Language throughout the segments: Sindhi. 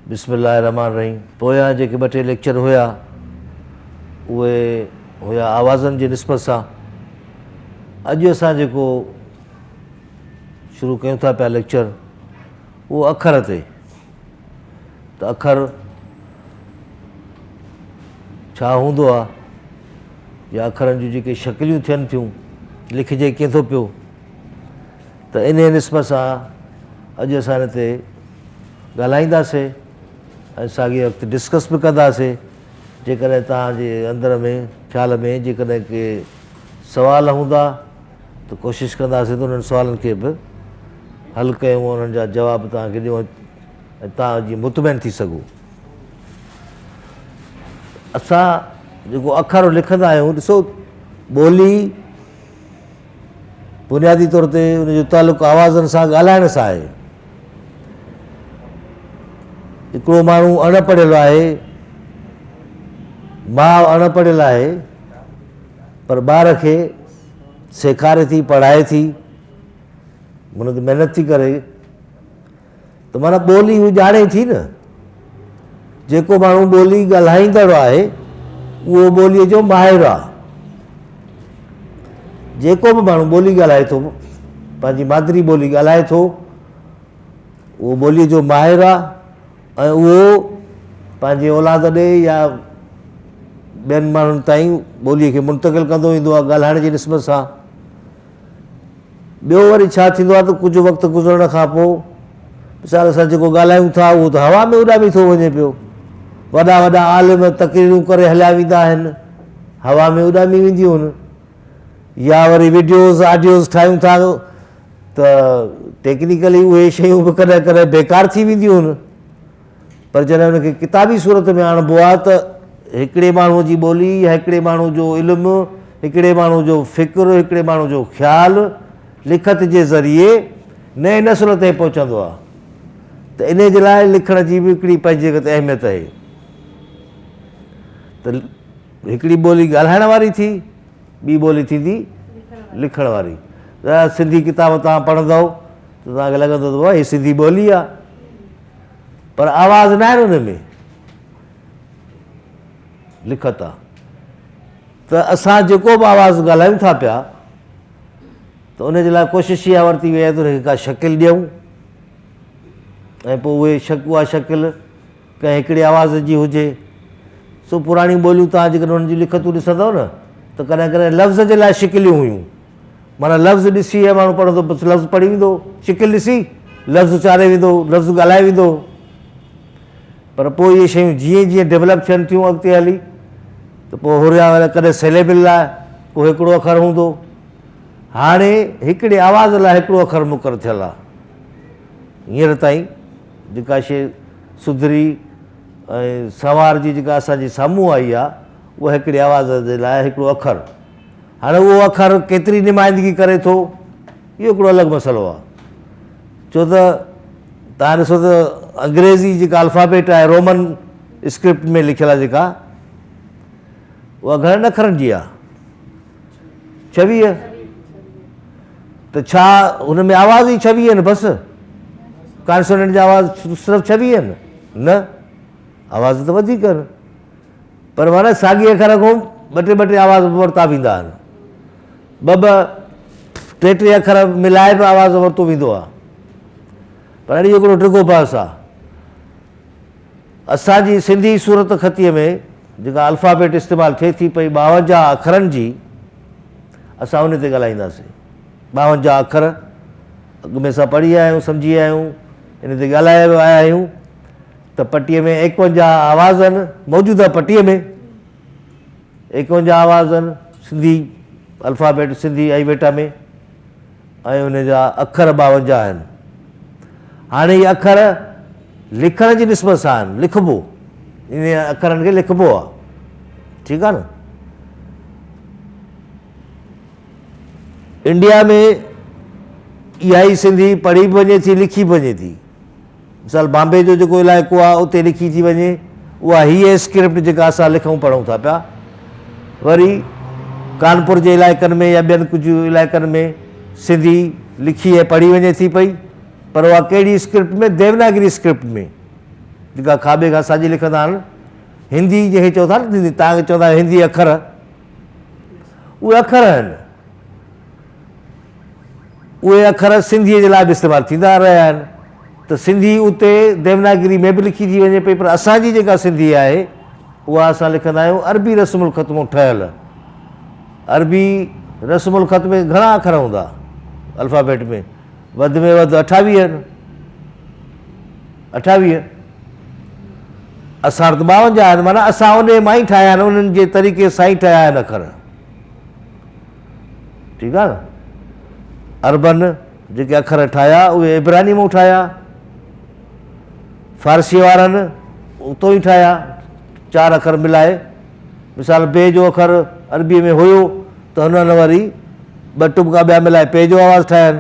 بسم الله الرحمٰن الرحيم پويان جيڪي ٻه ٽي ليڪچر هيا اهي هيا آوازن جي نسبت سان. اڄ اسان جيڪو شروع ڪيون ٿا پيا ليڪچر اهو اکر تي ته اکر ڇا هوندو آ يا اکرن جون جيڪي شڪليون ٿين ٿيون لکجي ڪيئن ٿو پيو ته انهيء نسبت سان اڄ اسان ان تي ڳالهائينداسين ۽ ساڳئي وقت ڊسڪس به ڪنداسين. جيڪڏهن توهان جي اندر ۾ خيال ۾ جيڪڏهن ڪي سوال هوندا ته ڪوشش ڪنداسين ته انهن سوالن کي به حل ڪيون ۽ انهن جا جواب توهان کي ڏيون ۽ توهان جيئن مطمئن ٿي سگهو. اسان جيڪو اکر لکندا آهيون ڏسو ٻولي بنيادي طور تي ان جو تعلق آوازن سان ڳالهائڻ سان آهي. هڪڙو ماڻهو اڻ پڙهيل آهي، ماء اڻ پڙهيل آهي، پر ٻار کي سيکاري ٿي، پڙهائي ٿي، هن تي محنت ٿي ڪري ته معنيٰ ٻولي هو ڄاڻي ٿي نه. جيڪو ماڻهو ٻولي ڳالهائيندڙ آهي اهو ٻوليء جو ماهر آهي. جيڪو به ماڻهو ٻولي ڳالهائي ٿو، پنهنجي مادري ٻولي ڳالهائي ٿو، اهو ٻوليء جو ماهر آهي ۽ اهو پنهنجي اولاد ڏي يا ٻين ماڻهن تائين ٻوليء کي منتقل ڪندو ويندو آهي ڳالهائڻ جي نسبت سان. ٻيو وري ڇا ٿيندو آهي ته ڪجهه وقت گذرڻ کان پوء مثال اسان جيڪو ڳالهايون ٿا اهو ته هوا ۾ اڏامي ٿو وڃي پيو. وڏا وڏا عالم تقريرون ڪري هليا ويندا آهن، هوا ۾ اڏامي وينديون آهن. يا وري وڊيوز آڊيوز ٺاهيون ٿا ته ٽيڪنيڪلي اهي شيون به ڪڏهن ڪڏهن بيڪار ٿي وينديون آهن. پر جڏهن ان کي ڪتابي صورت ۾ آڻبو آهي ته هڪڙي ماڻهوء جي ٻولي يا هڪڙي ماڻهوء جو علم، هڪڙي ماڻهوء جو فڪر، هڪڙي ماڻهوء جو خيال لکت جي ذريعي نئين نسل تائين پهچندو آهي ته انهيء جي لاء لکڻ جي به هڪڙي پنهنجي جڳهه تي اهميت آهي ته هڪڙي ٻولي ڳالهائڻ واري ٿي، ٻي ٻولي ٿيندي لکڻ واري. سنڌي ڪتاب توهان پڙهندؤ ته توهان کي لڳندو ته بابا هي سنڌي ٻولي آهي. پر آواز نه آهن ان ۾ لکت آ ته اسان جيڪو به آواز ڳالهايون ٿا پيا ته ان جي لاء ڪوشش اها ورتي وئي آهي ته ان کي ڪا شڪل ڏيون ۽ پوء اهي شڪ اها شڪل ڪنهن هڪڙي آواز جي هجي سو پراڻيون ٻوليون تان جيڪڏهن انهن جون لکتون ڏسندو نه ته ڪڏهن ڪڏهن لفظ جي لاء شڪليون هيون معنيٰ لفظ ڏسي اهي ماڻهو پڙهندو بس لفظ پڙهي ويندو، شڪل ڏسي لفظ اچاري ويندو، لفظ ڳالهائي ويندو. پر پوء اهي شيون جيئن جيئن ڊولپ ٿين ٿيون اڳتي هلي ته پوء هوريان وري ڪڏهن سيليبل لاء ڪو هڪڙو اکر هوندو. هاڻي هڪڙي آواز لاء هڪڙو اکر مقرر ٿيل آهي. هينئر تائين جيڪا شيء سڌري ۽ سنوارجي جيڪا اسان جي سامهون آئي آهي اها هڪڙي آواز جي لاء هڪڙو اکر. هاڻي اهو اکر ڪيتري نمائندگي ڪري ٿو اهو هڪڙو الڳ مسئلو آهي ڇو ته تهان ڏسو ته انگريزي جيڪا الفابيٽ آهي رومن اسڪرپٽ ۾ لکيل آهي جيڪا اها گهڻن اکرن جي آهي ڇويهه ته ڇا هن ۾ آواز ئي ڇويهه آهن بس ڪانسوننٽ جا آواز صرف ڇويهه آهن نه آواز ته وڌيڪ آهن پر معنيٰ ساڳئي اکر کان ٻه ٽي ٻه ٽي آواز به ورتا ويندا آهن. ٻه ٻه، ٽي ٽي اکر ملائي به آواز ورتو ويندو آهي. پر اهو هڪڙو ڊگهو بحث آهي. اسان جي سنڌي صورتخطيء ۾ جيڪا الفابيٽ استعمال ٿئي ٿي پئي ٻاونجاهه اکرن جي، اسان ان تي ڳالهائينداسين. ٻاونجاهه اکر اڳ ۾ اسان پڙهي آيا آهيون، سمجهي آيا آهيون، ان تي ڳالهائي به آيا آهيون. ته پٽيء ۾ ايڪونجاهه آواز آهن، موجوده پٽيء ۾ ايڪونجاهه آواز آهن، سنڌي الفابيٽ سنڌي آئيويٽا ۾ ۽ ان جا اکر ٻاونجاهه آهن. هاڻي هي اکر لکڻ جي نسبت سان آهن، لکبو انهن اکرن کي لکبو آهي، ٺيڪ آهي نه. انڊيا ۾ اها ئي سنڌي پڙهي به وڃي ٿي، لکي به وڃي ٿي. مثال بامبي جو جيڪو علائقو آهي اتي لکي ٿي وڃي اها هيء اسڪرپٽ جيڪا اسان لکون پڙهون ٿا پيا. وري ڪانپور جي علائقن ۾ يا ٻين ڪجهه علائقن ۾ سنڌي لکي ۽ پڙهي وڃي ٿي پئي پر اها ڪهڙي اسڪرپٽ ۾ ديوناگري اسڪرپٽ ۾. جيڪا کاٻي کان ساڄي لکندا آهن، هندي جنهن کي چئو ٿا نه، توهان کي چوندا آهيو هندي اکر، اهي اکر آهن. اهي اکر سنڌيء جي لاء به استعمال ٿيندا رهيا آهن ته سنڌي اتي ديوناگري ۾ به لکي ٿي وڃي پئي پر اسان جي جيڪا سنڌي آهي اها اسان لکندا آهيون عربي رسم الخط مون ٺهيل. عربي رسم الخط ۾ گهڻا اکر هوندا الفابيٽ ۾ وڌ ۾ وڌ 28 آهن. 28 اسان وٽ ته 52 آهن معنيٰ اسان انهي مان ئي ٺاهيا آهن انهن جي طريقي سان ئي ٺاهيا آهن اکر. ٺيڪ آهي نه عربن جيڪي اکر ٺاهيا اهي عبراني مون ٺاهيا فارسي وارن اتو ئي ٺاهيا چار اکر ملائي مثال بي جو اکر عربي ۾ هيو ته هنن وري ٻه ٽٻڪا ٻيا ملائي پي جو آواز ٺاهين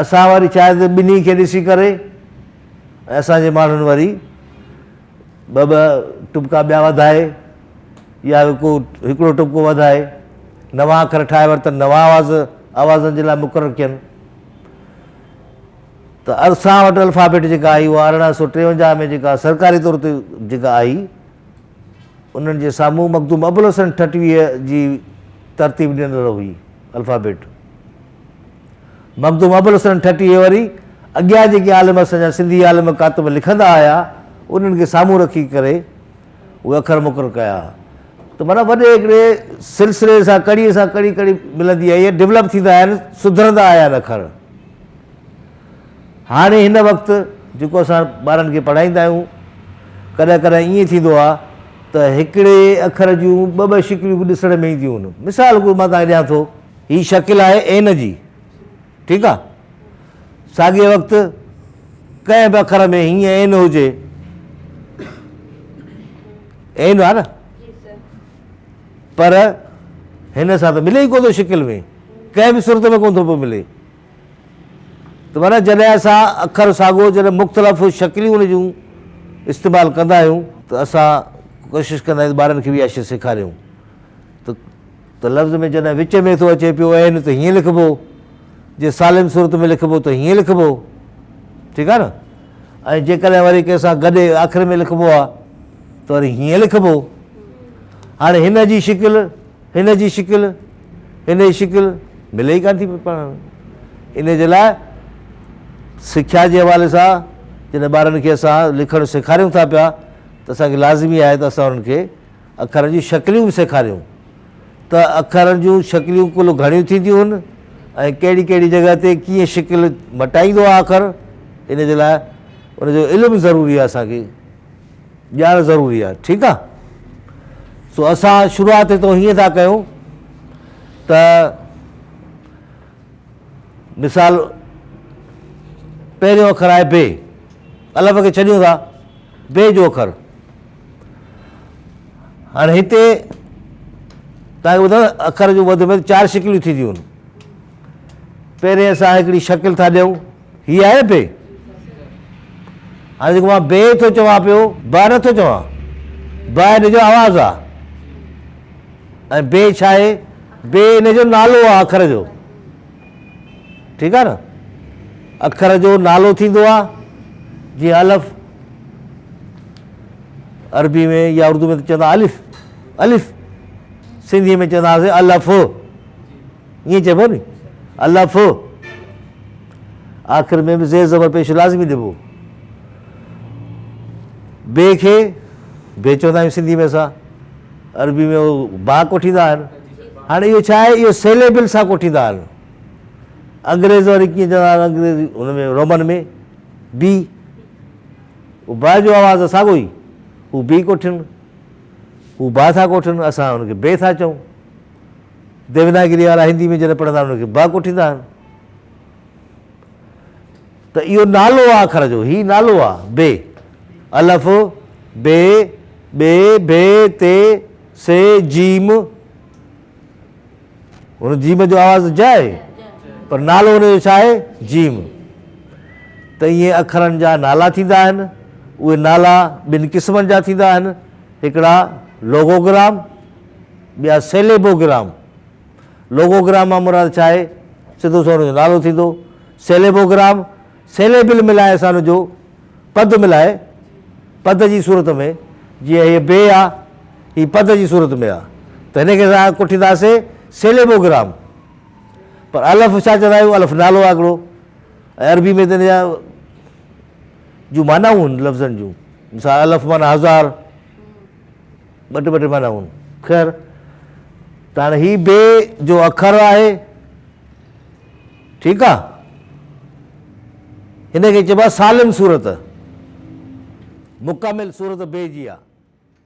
اسان وري شايد ٻنهي کي ڏسي ڪري ۽ اسان جي ماڻهن وري ٻه ٻه ٽٻڪا ٻيا وڌائي يا ڪو هڪڙو ٽٻڪو وڌائي نوان اکر ٺاهي ورتن، نوان آواز آوازن جي لاء مقرر ڪين ته اسان وٽ الفابيٽ جيڪا آئي اها 1853 ۾ جيڪا سرڪاري طور تي جيڪا آئي انهن جي سامهون مخدوم ابوالحسن ٺٽويء جي ترتيب ڏنل هئي الفابيٽ. مخدوم ابوالحسن ٺٽويء وري اڳيان جيڪي عالم اسان جا سنڌي عالم ڪاتب لکندا آيا انهن کي سامهون رکي ڪري اهي اکر مقرر ڪيا ته معنيٰ وڏي هڪڙي سلسلي سان ڪڙي سان ڪڙي ڪڙي ملندي آئي ڊولپ ٿيندا آيا آهن سڌرندا آيا آهن اکر. هاڻي هن وقت جيڪو اسان ٻارن کي پڙهائيندا آهيون ڪڏهن ڪڏهن ائين ٿيندو آهي ته هڪڙي اکر جون ٻه ٻه شڪليون به ڏسڻ ۾ اينديون آهن. مثال ڪو مان توهان کي ڏيان ٿو. هي شڪل آهي اين جي ٺيڪ آهي. ساڳئي وقت ڪنهن به اکر ۾ هيئن اين هجي اين آهي نه پر هن سان ته ملي ئي ڪونه ٿو شڪل ۾ ڪنهن به صورت ۾ ڪونه ٿو پيو ملي. ته معنيٰ جڏهن اسان اکر ساڳو جڏهن مختلف شڪليون ان جون استعمال ڪندا آهيون ته اسان ڪوشش ڪندا آهيون ته ٻارن کي به اها شيء سيکاريون ته ته لفظ ۾ جڏهن وچ ۾ ٿو اچي پيو عين ته هيئن لکبو جي سالم صورت ۾ لکبو ته هيئن لکبو ٺيڪ آهي نه ۽ جيڪڏهن وري ڪنهن سان گڏ آخر ۾ لکبو آهي ته وري هيئن لکبو هاڻي هن جي شڪل هن جي شڪل، هن جي شڪل ملي ئي ڪانه ٿي پئي پاڻ ۾. ان جي لاء سکيا جي حوالي سان جڏهن ٻارن کي اسان لکڻ سيکاريون ٿا پيا ته اسان کي لازمي آهي ته اسان انهن کي اکرن جون شڪليون به سيکاريون ته اکرن جون شڪليون ڪل گهڻيون ٿينديون آهن ۽ ڪهڙي ڪهڙي جڳهه تي ڪيئن شڪل مٽائيندو آهي اکر ان جي لاء ان جو علم ضروري آهي اسان کي. ڄاڻ ضروري آهي ٺيڪ آ سو اسان شروعات هتو هيئن ٿا ڪيون ته مثال پهريون اکر آهي بي الف کي ڇڏيون ٿا بي جو اکر هاڻي هتي تان کي ٻڌايان اکر جون وڌ ۾ چار شڪليون ٿينديون آهن پهرين اسان هڪڙي شڪل ٿا ڏيون هي آهي بي. هاڻي جيڪو مان بي ٿو چوان پيو، با نه ٿو چوان. با ان جو آواز آ. ۽ بي ڇا آهي؟ بي ان جو نالو آ اکر جو. ٺيڪ آ نه؟ اکر جو نالو ٿيندو آ جيئن الف عربي ۾ يا اردو ۾ ته چوندا الف الف سنڌي ۾ چوندا هئاسين الف ائين چئبو ني الف آخر ۾ به زير زبر پيش لازمي ڏبو. بي کي بي چوندا آهيون سنڌي ۾ اسان عربي ۾ هو با ڪوٺيندا آهن. هاڻي اهو ڇا آهي؟ اهو سيليبل سان ڪوٺيندا آهن. انگريز وري ڪيئن چوندا آهن انگريزي هن ۾ رومن ۾ بي هو با جو آواز آهي ساڳو ئي هو بي ڪوٺين هو با ٿا ڪوٺن اسان هن کي بي ٿا چئون. ديوناگري وارا هندي ۾ جڏهن پڙهندا آهن هن کي با ڪوٺيندا آهن. ته اهو نالو آ اکر جو، هي نالو آ، بي، الف، بي، ٻي، ڀي، تي، سي، جيم، هن جيم جو آواز ج آهي پر نالو هن جو ڇا آهي؟ جيم. ته ائين اکرن جا نالا ٿيندا آهن، اهي نالا ٻن قسمن جا ٿيندا آهن، هڪڙا لوگوگرام، ٻيا سيليبوگرام. لوگوگرام مان مراد ڇا آهي؟ سڌو سنئون ان جو نالو ٿيندو. سيليبوگرام، سيليبل ملائي اسان ان جو پد ملائي پد جي صورت ۾، جيئن هيء بي آ، هي پد جي صورت ۾ آ، ته هن کي اسان ڪوٺينداسين سيليبوگرام. پر الف ڇا چوندا آهيون؟ الف نالو آ هڪڙو ۽ عربي ۾ ته ان جا جون معنائون آهن لفظن جون. مثال الف معنيٰ هزار، ٻه ٽي ٻه ٽي معنائون آهن. خير ته هاڻي هي بي جو اکر آهي، ٺيڪ آ، هن کي چئبو آ سالم صورت، مڪمل صورت بي جي آ.